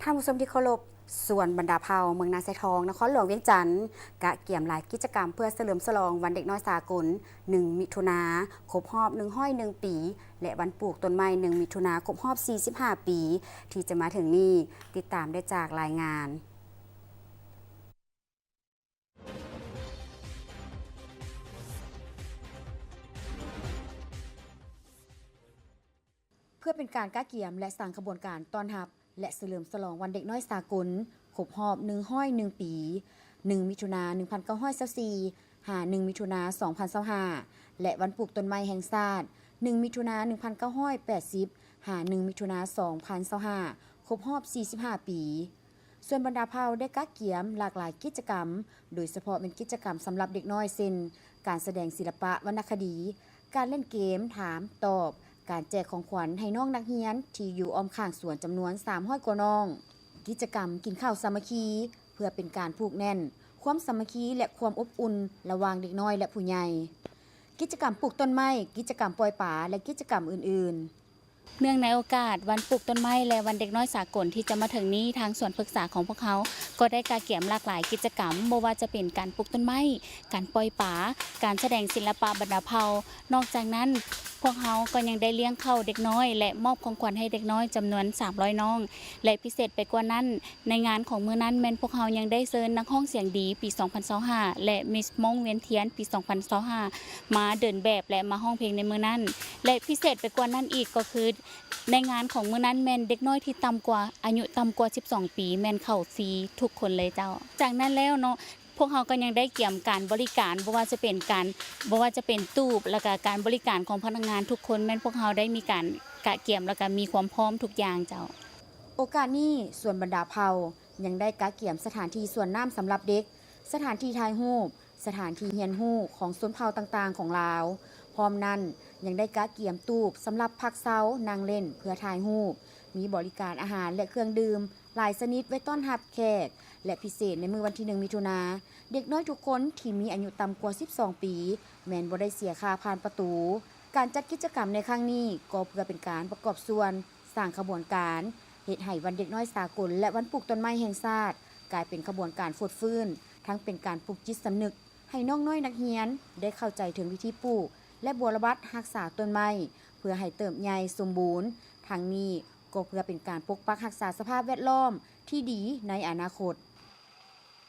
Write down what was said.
ທ່ານຜູ້ຊົມທີ່ເຄົາລົບ, ສວນບັນດາເຜົ່າ ເມືອງນາຊາຍທອງ ນະຄອນຫຼວງວຽງຈັນ ກະກຽມຫຼາຍກິດຈະກຳເພື່ອສະເຫຼີມສະຫຼອງວັນເດັກນ້ອຍສາກົນ ໜຶ່ງ ມິຖຸນາ ຄົບຮອບ ໜຶ່ງຮ້ອຍໜຶ່ງ ປີ ແລະ ວັນປູກຕົ້ນໄມ້ ໜຶ່ງ ມິຖຸນາ ຄົບຮອບ ສີ່ສິບຫ້າ ປີ ທີ່ຈະມາເຖິງນີ້. ຕິດຕາມໄດ້ຈາກລາຍງານ. ເພື່ອເປັນການກະກຽມ ແລະ ສ້າງຂະບວນການຕ້ອນຮັບ ແລະ ສະເຫຼີມສະຫຼອງວັນເດັກນ້ອຍສາກົນ ຄົບຮອບ ໜຶ່ງຮ້ອຍໜຶ່ງ ປີ, ໜຶ່ງ ມິຖຸນາ ໜຶ່ງພັນເກົ້າຮ້ອຍຊາວສີ່ ຫາ ໜຶ່ງ ມິຖຸນາ ສອງພັນຊາວຫ້າ ແລະ ວັນປູກຕົ້ນໄມ້ແຫ່ງຊາດ ໜຶ່ງ ມິຖຸນາ ໜຶ່ງພັນເກົ້າຮ້ອຍແປດສິບ ຫາ ໜຶ່ງ ມິຖຸນາ ສອງພັນຊາວຫ້າ ຄົບຮອບ ສີ່ສິບຫ້າ ປີ. ສ່ວນບັນດາເຜົ່າໄດ້ກະກຽມຫຼາກຫຼາຍກິດຈະກຳ, ໂດຍສະເພາະແມ່ນກິດຈະກຳສຳລັບເດັກນ້ອຍ ເຊັ່ນ ການສະແດງສິລະປະວັນນະຄະດີ, ການຫຼິ້ນເກມຖາມຕອບ, ການແຈກຂອງຂວັນໃຫ້ນ້ອງນັກຮຽນທີ່ຢູ່ອ້ອມຂ້າງສວນຈຳນວນສາມຮ້ອຍກວ່ານ້ອງ, ກິດຈະກຳກິນເຂົ້າສາມັກຄີ ເພື່ອເປັນການຜູກແໜ້ນຄວາມສາມັກຄີ ແລະ ຄວາມອົບອຸ່ນລະຫວ່າງເດັກນ້ອຍ ແລະ ຜູ້ໃຫຍ່, ກິດຈະກຳປູກຕົ້ນໄມ້, ກິດຈະກຳປ່ອຍປາ ແລະ ກິດຈະກຳອື່ນໆ. ເນື່ອງໃນໂອກາດວັນປູກຕົ້ນໄມ້ ແລະ ວັນເດັກນ້ອຍສາກົນທີ່ຈະມາເຖິງນີ້, ທາງສວນປຶກສາຂອງພວກເຮົາກໍໄດ້ກະກຽມຫຼາກຫຼາຍກິດຈະກຳ, ບໍ່ວ່າຈະເປັນການປູກຕົ້ນໄມ້, ການປ່ອຍປາ, ການສະແດງສິລະປະບັນດາເຜົ່າ. ນອກຈາກນັ້ນ, ພວກເຮົາກໍຍັງໄດ້ລ້ຽງເຂົ້າເດັກນ້ອຍ ແລະ ມອບຂອງຂວັນໃຫ້ເດັກນ້ອຍຈຳນວນສາມຮ້ອຍນ້ອງ ແລະ ພິເສດໄປກວ່ານັ້ນ, ໃນງານຂອງມື້ນັ້ນແມ່ນພວກເຮົາຍັງໄດ້ເຊີນນັກຮ້ອງສຽງດີປີສອງພັນຊາວຫ້າ ແລະ ມິສມົ້ງວຽນທຽນປີສອງພັນຊາວຫ້າ ມາເດີນແບບ ແລະ ມາຮ້ອງເພງໃນມື້ນັ້ນ ແລະ ພິເສດໄປກວ່ານັ້ນອີກກໍຄື ໃນງານຂອງມື້ນັ້ນແມ່ນເດັກນ້ອຍທີ່ຕ່ຳກວ່າ ອາຍຸຕ່ຳກວ່າສິບສອງປີ ແມ່ນເຂົ້າຟຣີທຸກຄົນເລີຍເຈົ້າ. ຈາກນັ້ນແລ້ວເນາະ, ພວກເຮົາກໍຍັງໄດ້ກຽມການບໍລິການ, ບໍ່ວ່າຈະເປັນການ, ບໍ່ວ່າຈະເປັນຕູບ ແລ້ວກະການບໍລິການຂອງພະນັກງານທຸກຄົນ ແມ່ນພວກເຮົາໄດ້ມີການກະກຽມ ແລ້ວກະມີຄວາມພ້ອມທຸກຢ່າງເຈົ້າ. ໂອກາດນີ້, ສວນບັນດາເຜົ່າຍັງໄດ້ກະກຽມສະຖານທີ່ສວນນ້ຳສຳລັບເດັກ, ສະຖານທີ່ຖ່າຍຮູບ, ສະຖານທີ່ຮຽນຮູ້ຂອງຊົນເຜົ່າຕ່າງໆຂອງລາວ. ພ້ອມນັ້ນ, ຍັງໄດ້ກະກຽມຕູບສຳລັບພັກເຊົາ, ນັ່ງຫຼິ້ນເພື່ອຖ່າຍຮູບ, ມີບໍລິການອາຫານ ແລະ ເຄື່ອງດື່ມຫຼາຍຊະນິດໄວ້ຕ້ອນຮັບແຂກ ແລະ ພິເສດໃນມື້ວັນທີໜຶ່ງ ມິຖຸນາ, ເດັກນ້ອຍທຸກຄົນທີ່ມີອາຍຸຕ່ຳກວ່າສິບສອງປີ ແມ່ນບໍ່ໄດ້ເສຍຄ່າຜ່ານປະຕູ. ການຈັດກິດຈະກຳໃນຄັ້ງນີ້ ກໍເພື່ອເປັນການປະກອບສ່ວນ ສ້າງຂະບວນການ ເຮັດໃຫ້ວັນເດັກນ້ອຍສາກົນ ແລະ ວັນປູກຕົ້ນໄມ້ແຫ່ງຊາດ ກາຍເປັນຂະບວນການຟົດຟື້ນ, ທັງເປັນການປູກຈິດສຳນຶກໃຫ້ນ້ອງນ້ອຍນັກຮຽນໄດ້ເຂົ້າໃຈເຖິງວິທີປູກ ແລະ ບົວລະບັດຮັກສາຕົ້ນໄມ້ ເພື່ອໃຫ້ເຕີບໃຫຍ່ສົມບູນ. ທັງນີ້ກໍເພື່ອເປັນການປົກປັກຮັກສາສະພາບແວດລ້ອມທີ່ດີໃນອະນາຄົດ.